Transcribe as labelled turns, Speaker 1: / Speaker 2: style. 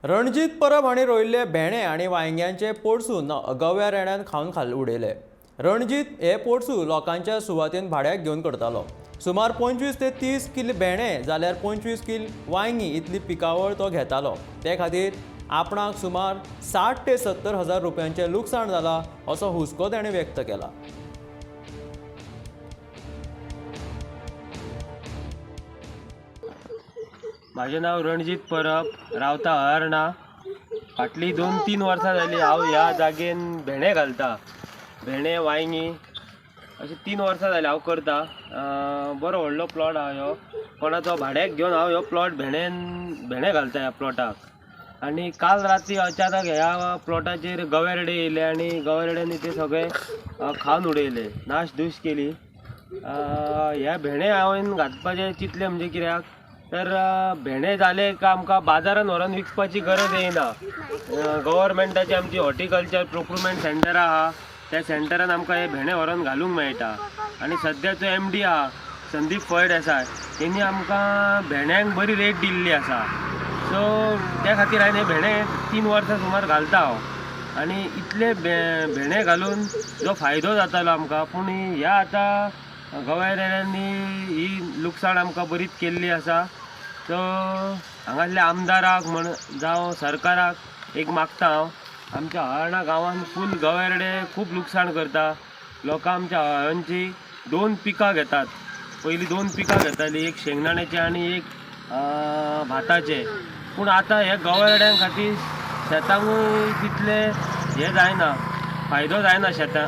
Speaker 1: रणजीत परब हांणी रोयिल्ले भेंडे आनी वांयग्यांचे पोरसूं गव्या रेड्यान खावन खाल उडयले. रणजीत हे पोरसूं लोकांच्या सुवातेन भाड्याक घेवन करतालो. सुमार 25 ते 30 किल भेंडे जाल्यार 25 किल वांयगीं इतली पिकावळ तो घेतालो. ते खातीर आपणाक सुमार 60 ते 70 हजार रुपयांचें लुकसाण जाला असो हुस्को ताणें व्यक्त केला.
Speaker 2: म्हाजें नांव रणजीत परब, रावता हळर्णा. फाटलीं 2-3 वर्सां जालीं हांव ह्या जागेन भेंडे घालता. भेंडे, वांयगीं अशें 3 वर्सां जालीं हांव करता. बरो व्हडलो प्लॉट आहा ह्यो. कोणाचो भाड्याक घेवन हांव ह्यो प्लॉट भेंडे घालता ह्या प्लॉटाक. आनी काल राती अचानक ह्या प्लॉटाचेर गवेरेडे येयले आनी गवेरेड्यांनी ते सगळे खावन उडयले, नाश धूश केली. ह्या भेंडे हांवें घालपाचें चिंतलें म्हणजे कित्याक तर भेंडे जाले काय आमकां बाजारान व्हरोन विकपाची गरज येयना. गव्हर्मेंटाची आमची हॉर्टिकल्चर प्रोक्युरमेंट सेंटर आहा, त्या सेंटरान आमकां हे भेंडे व्हरोन घालूंक मेळटा. आनी सद्याचो एमडी आहा संदीप फळदेसाय, तेणी आमकां भेंड्यांक बरी रेट दिल्ली आसा. सो त्या खातीर हांवें हे भेंडे 3 वर्सां सुमार घालता हांव. आनी इतले भेंडे घालून जो फायदो जातालो आमकां, पूण ह्या आतां गव्या रेड्यांनी ही लुकसाण आमकां बरीच केल्ली आसा. सो हांगासल्या आमदाराक म्हण जावं सरकाराक एक मागता हांव, आमच्या हळर्णा गांवांत फूल गवेरेडे खूब लुकसाण करता. लोकां आमच्या हळर्णची 2 पिकां घेतात. पयलीं 2 पिकां घेतालीं, एक शेंगदाण्याचें आनी एक भाताचें. पूण आतां हे गवेरेड्यां खातीर शेतांकूय तितले हे जायना, फायदो जायना शेतां.